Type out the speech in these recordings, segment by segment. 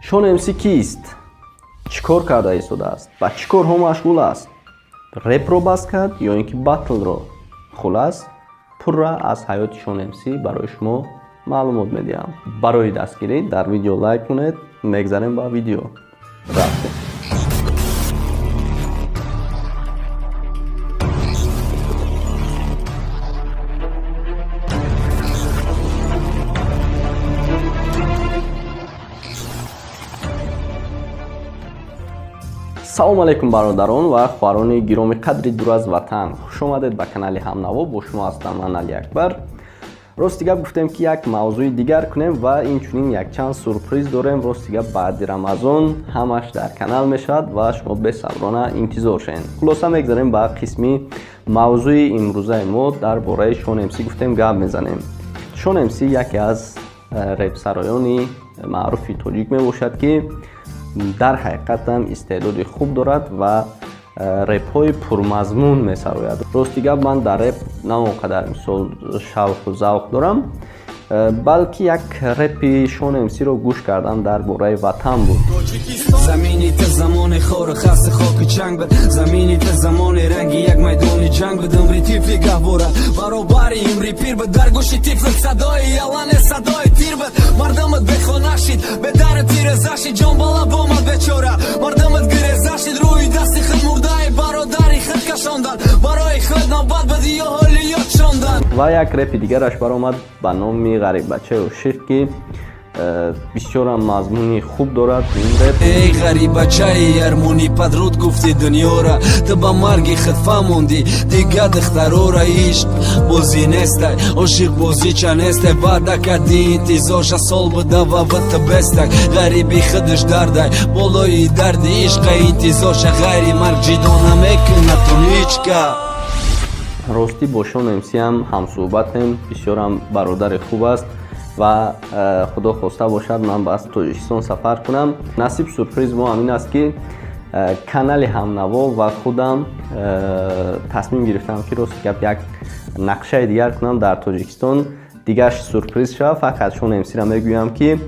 Шон МС кист? Чӣ кор карда истодааст? Ба чӣ корҳо машғул аст? Репро бас кард ё ин ки батлро? Хулас, пурра аз ҳаёти Шон МС барои шумо маълумот медиҳам. Барои дастгирӣ дар видео лайк кунед. Мегзарем ба видео. Рафтем. Салому алайкум, бародарон ва хоҳарони гироми қадри дур аз ватан. Хуш омадед ба канали Ҳамнаво. Бо шумо ҳастам ман, Али Акбар. Рости гап, гуфтем, ки як мавзӯи дигар кунем ва инчунин якчанд сюрприз дорем. Рости гап, баъди Рамазон ҳамаш дар канал мешавад ва шумо бесаброна интизор шавед. Хулоса, мегзарем ба қисми мавзӯи имрӯзаи мо. Дар бораи Шон МС гуфтем гап мезанем. Шон МС яке аз репсароёни маъруфи тоҷик мебошад, ки дар ҳақиқатам истеъдоди хуб дорад ва репҳои пурмазмун месарояд. Рости гап, ман дар реп на он қадар, мисол, шавқу завқ дорам, балки як репи Шон МСро гӯш кардам, дар бораи ватан буд. Замини та замони хору хаси хоки чанг буд, замини та замони ранги як майдони ҷанг буд. Умри тифли гаҳвора баробари умри пир буд, дар гӯши тифлик садои ялане садои тир буд. Мардумат бехона шид, бедару тиреза шид, ҷонбалаб омад бечора, мардумат гиреза шид. Рӯи дасти худ мурдаи бародари худ кашондан, барои худ навбат буд ё ҳоли ёд шондан. Ва як репи дигараш баромад ба номи Ғариббачаи ошиқ, ки бисёрам мазмуни хуб дорад ин реп. Эй ғарибачаи армонӣ, падруд гуфти дунёра, ту ба марги худ фаҳмондӣ дига духтарора. Ишқ бозӣ нестай, ошиқ бозича нестай, ваъда кардӣ, интизорша сол буда ва вата бестай. Ғариби худаш дардай болои дарди ишқа, интизорша ғайри марг ҷидо намекунад ҳичка. Ростӣ, бо Шон МС ҳам ҳамсӯҳбатем, бисёрам бародари хуб аст ва худо хоста бошад, ман ба Тоҷикистон сафар кунам. Насиб, сюрприз мо ҳамин аст, ки канали Ҳамнаво ва худам тасмим гирифтам, ки рости гап, як нақшаи дигар кунам дар Тоҷикистон. Дигарш сюрприз шавад. Фақат Шон МСро мегӯям, ки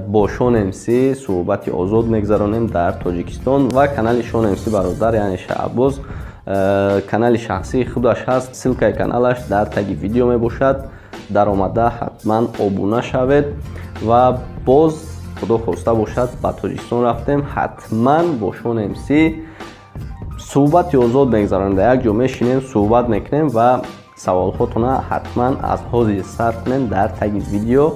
бо Шон МС суҳбати озод мегзаронем дар Тоҷикистон. Ва канали Шон МС бародар, яъне Шаҳбоз, канали шахсии худаш ҳаст. Ссылкаи каналаш дар таги видео мебошад. Даромада ҳатман обуна шавед. Ва боз, худо хоста бошад, ба Тоҷикистон рафтем, ҳатман бо Шон МС суҳбати озод мегзаронем, дар як ҷо мешинем, суҳбат мекунем. Ва саволҳотона ҳатман аз ҳозир сар кунем дар таги видео,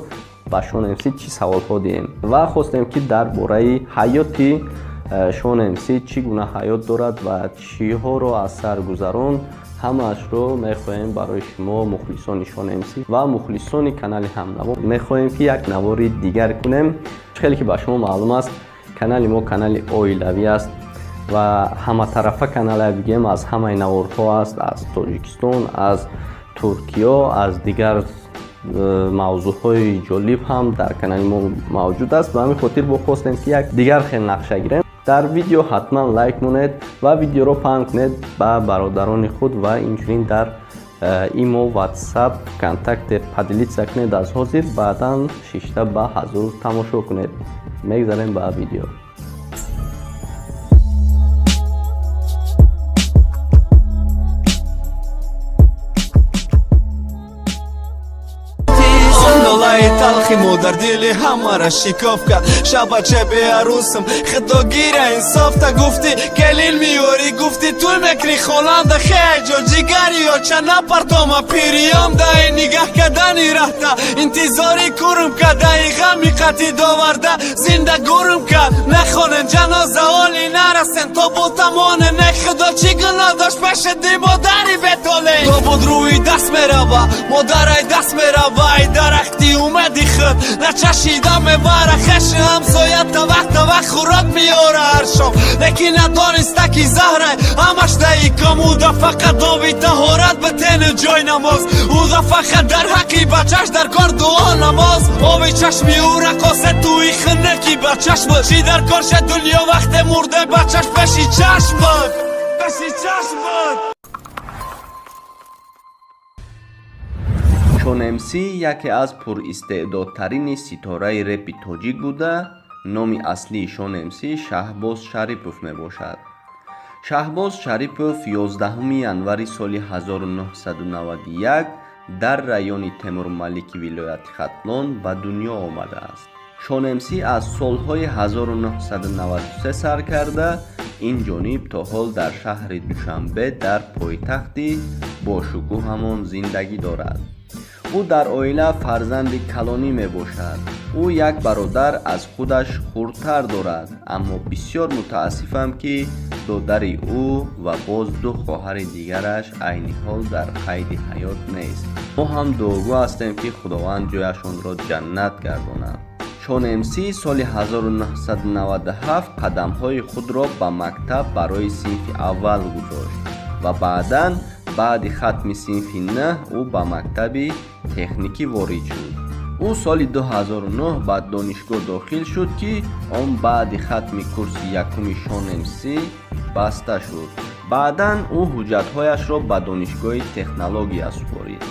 ба Шон МС чӣ саволҳо диҳем. Ва хостем, ки дар бораи ҳаёти Шон МС, чӣ гуна ҳаёт дорад ва чиҳоро аз сар гузаронд, ҳамаашро мехоҳем барои шумо, мухлисони Шон МС ва мухлисони канали Ҳамнаво, мехоҳем, ки як навори дигар кунем. Хеле ки ба шумо маълум аст, канали мо канали оилавӣ аст ва ҳаматарафа канале бигем, аз ҳамаи наворҳо аст: аз Тоҷикистон, аз Туркиё, аз дигар мавзӯъҳои ҷолиб ҳам дар канали мо мавҷуд аст. Ба ҳамин хотир бо хостем, ки як дигар хел нақша гирем. Дар видео ҳатман лайк монед ва видеоро паҳн кунед ба бародарони худ ва инчунин дар имо, Ватсап, Контакте поделиться кунед аз ҳозир, баъдан шишта ба ҳазур тамошо кунед. Мегзарем ба видео. Нолаи талхи модар дили ҳамара шикоф кард. Шабача беарӯсам, худо гира инсофта. Гуфтӣ, келин меёрӣ, гуфтӣ, тӯй мекунӣ, хонанда хеҷо ҷигари оча напартома. Пириём даи нигаҳ кардани раҳта, интизори курм кадаи ғами қатӣ доварда зинда гурм кард. Нахонем ҷаноза, оли нарасем, тобутамоне. Не, худо чӣ гуноҳ дошт пеши ди модари бетоле? Тобут рӯи даст мерава, модарай даст мерава. Ай дарахти умеди худ начашида мебара, хеши ҳамсоя тавақ тавақ хӯрок меёра ҳар шом, лекин надониста, ки заҳрай ҳамаш даи ком. Уда фақат оби таҳорат битену ҷой намоз, уда фақат дар ҳаққи бачаш дар кор дуо намоз. Оби чашми ӯ рақосе туи хинаки бачаш буд. Чӣ дар кор ша дунё, вақте мурде бачаш пеши чашм буд, пеши чашм буд. Шон МС яке аз пуристеъдодтарини ситораи репи тоҷик буда. Номи аслии Шон МС Шаҳбоз Шарипов мебошад. Шаҳбоз Шарипов 11 январи соли 1991 дар райони Темурмалики вилояти Хатлон ба дунё омадааст. Шон МС аз солҳои 1993 сар карда ин ҷониб то ҳол дар шаҳри Душанбе, дар пойтахти бошукӯҳамон зиндагӣ дорад. Ӯ дар оила фарзанди калонӣ мебошад. Ӯ як бародар аз худаш хурдтар дорад, аммо бисёр мутаассифам, ки додари ӯ ва боз ду хоҳари дигараш айни ҳол дар қайди ҳаёт нест. Мо ҳам дуогӯ ҳастем, ки Худованд ҷояшонро ҷаннат гардонад. Шон МС соли 1997 қадамҳои худро ба мактаб барои синфи аввал гузошт ва баъдан, баъди хатми синфи 9, ӯ ба мактаби техникӣ ворид шуд. Ӯ соли 2009 ба донишгоҳ дохил шуд, ки он баъди хатми курси якуми Шон МС баста шуд. Баъдан ӯ ҳуҷҷатҳояшро ба донишгоҳи технология супорид.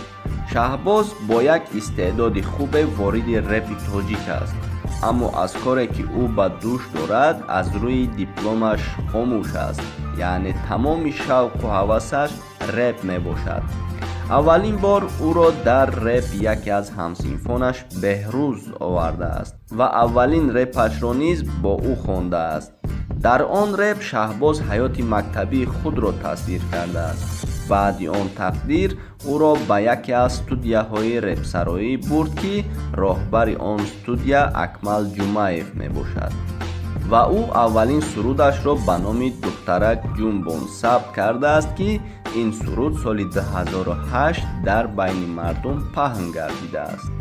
Шаҳбоз бо як истеъдоди хубе вориди репи тоҷик аст, аммо аз коре, ки ӯ ба дӯш дорад, аз рӯи дипломаш хомӯш аст, яъне тамоми шавқу ҳавасаш реп мебошад. Аввалин бор ӯро дар реп яке аз ҳамсинфонаш Беҳрӯз овардааст ва аввалин репашро низ бо ӯ хондааст. Дар он реп Шаҳбоз ҳаёти мактабии худро тасвир кардааст. Баъди он тақдир ӯро ба яке аз студияҳои репсароӣ бурд, ки роҳбари он студия Акмал Ҷумаев мебошад, ва ӯ аввалин сурудашро ба номи «Духтарак ҷунбон» сабт кардааст, ки ин суруд соли 2008 дар байни мардум паҳн гардидааст.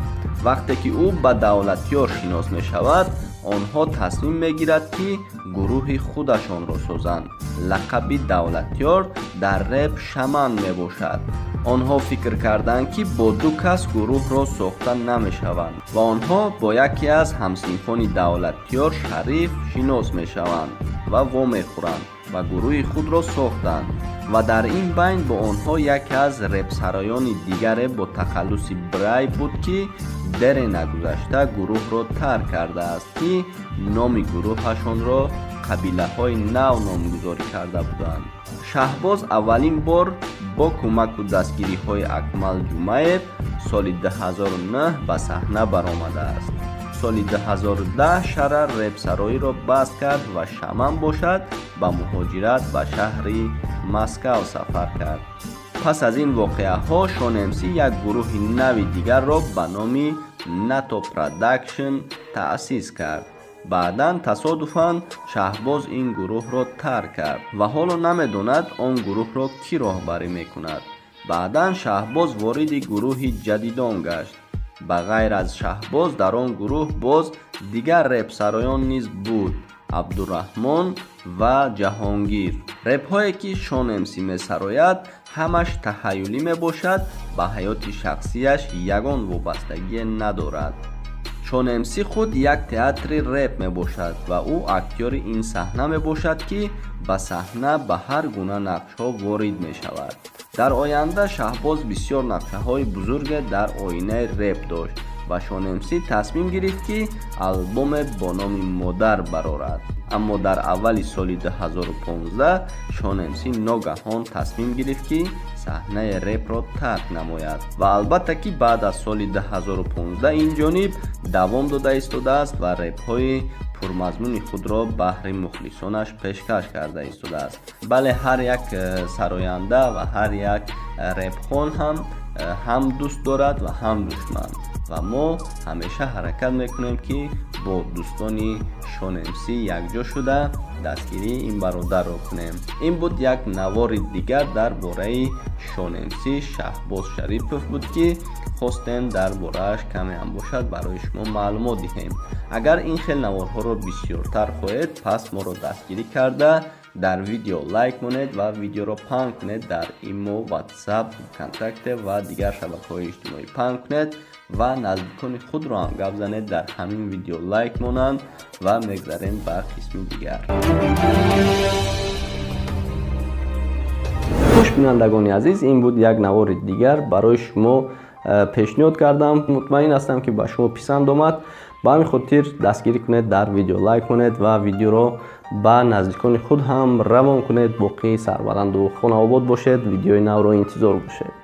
Вақте ки ӯ ба Давлатёр шинос мешавад, онҳо тасмим мегирад, ки гурӯҳи худашонро созанд. Лақаби Давлатёр дар реп Шаман мебошад. Онҳо фикр карданд, ки бо ду кас гурӯҳро сохта намешаванд, ва онҳо бо яке аз ҳамсинфони Давлатёр, Шариф, шинос мешаванд ва вомехӯранд ва гурӯҳи худро сохтанд. Ва дар ин байн бо онҳо яке аз репсароёни дигаре бо тахаллуси Брай буд, ки дере нагузашта гурӯҳро тарк кардааст, ки номи гурӯҳашонро «Қабилаҳои нав» номгузорӣ карда буданд. Шаҳбоз аввалин бор бо кӯмаку дастгириҳои Акмал Ҷумаев соли 2009 ба саҳна баромадааст. Соли 2010 Шара репсароиро баст кард ва Шаман бошад, ба муҳоҷират ба шаҳри Москав сафар кард. Пас аз ин воқеаҳо Шон МС як гурӯҳи нави дигарро ба номи Нато Продакшн таъсис кард. Баъдан тасодуфан Шаҳбоз ин гурӯҳро тарк кард ва ҳоло намедонад, он гурӯҳро кӣ роҳбарӣ мекунад. Баъдан Шаҳбоз вориди гурӯҳи Ҷадидон гашт. Ба ғайр аз Шаҳбоз дар он гурӯҳ боз дигар репсароён низ буд: Абдураҳмон ва Ҷаҳонгир. Репҳое, ки Шон МС месарояд, ҳамаш тахаюлӣ мебошад, ба ҳаёти шахсияш ягон вобастагие надорад. Шон МС худ як театри реп мебошад ва ӯ актёри ин саҳна мебошад, ки ба саҳна ба ҳар гуна нақшҳо ворид мешавад. Дар оянда Шаҳбоз бисёр нақшаҳои бузурге дар оинаи реп дошт ва Шон МС тасмим гирифт, ки албоме бо номи «Модар» барорад, аммо дар аввали соли 2015 Шон МС ногаҳон тасмим гирифт, ки саҳнаи репро тарк намояд, ва албатта, ки баъд аз соли 2015 ин ҷониб давом дода истодааст ва репҳои пурмазмуни худро баҳри мухлисонаш пешкаш карда истодааст. Бале, ҳар як сароянда ва ҳар як репхон ҳам дӯст дорад ва ҳам душман, ва мо ҳамеша ҳаракат мекунем, ки бо дӯстони Шон МС якҷо шуда дастгирии ин бародарро кунем. Ин буд як навори дигар дар бораи Шон МС, Шаҳбоз Шарипов буд, ки хостем дар борааш каме ҳам бошад барои шумо маълумот диҳем. Агар ин хел наворҳоро бисёртар хоҳед, пас моро дастгирӣ карда, дар видео лайк монед ва видеоро паҳн кунед, дар Имо, Ватсап, Контакте ва дигар шабакаҳои иҷтимоӣ паҳн кунед ва наздикони худро ҳам гап занед, дар ҳамин видео лайк монанд, ва мегзарем ба қисми дигар. Хуш, бинандагони азиз, ин буд як навори дигар, барои шумо пешниҳод кардам. Мутмаин ҳастам, ки ба шумо писанд омад. Ба ҳамин хотир дастгирӣ кунед, дар видео лайк кунед ва видеоро ба наздикони худ ҳам равон кунед. Боқӣ сарбаланду хонаобод бошед, видеои навро интизор бошед.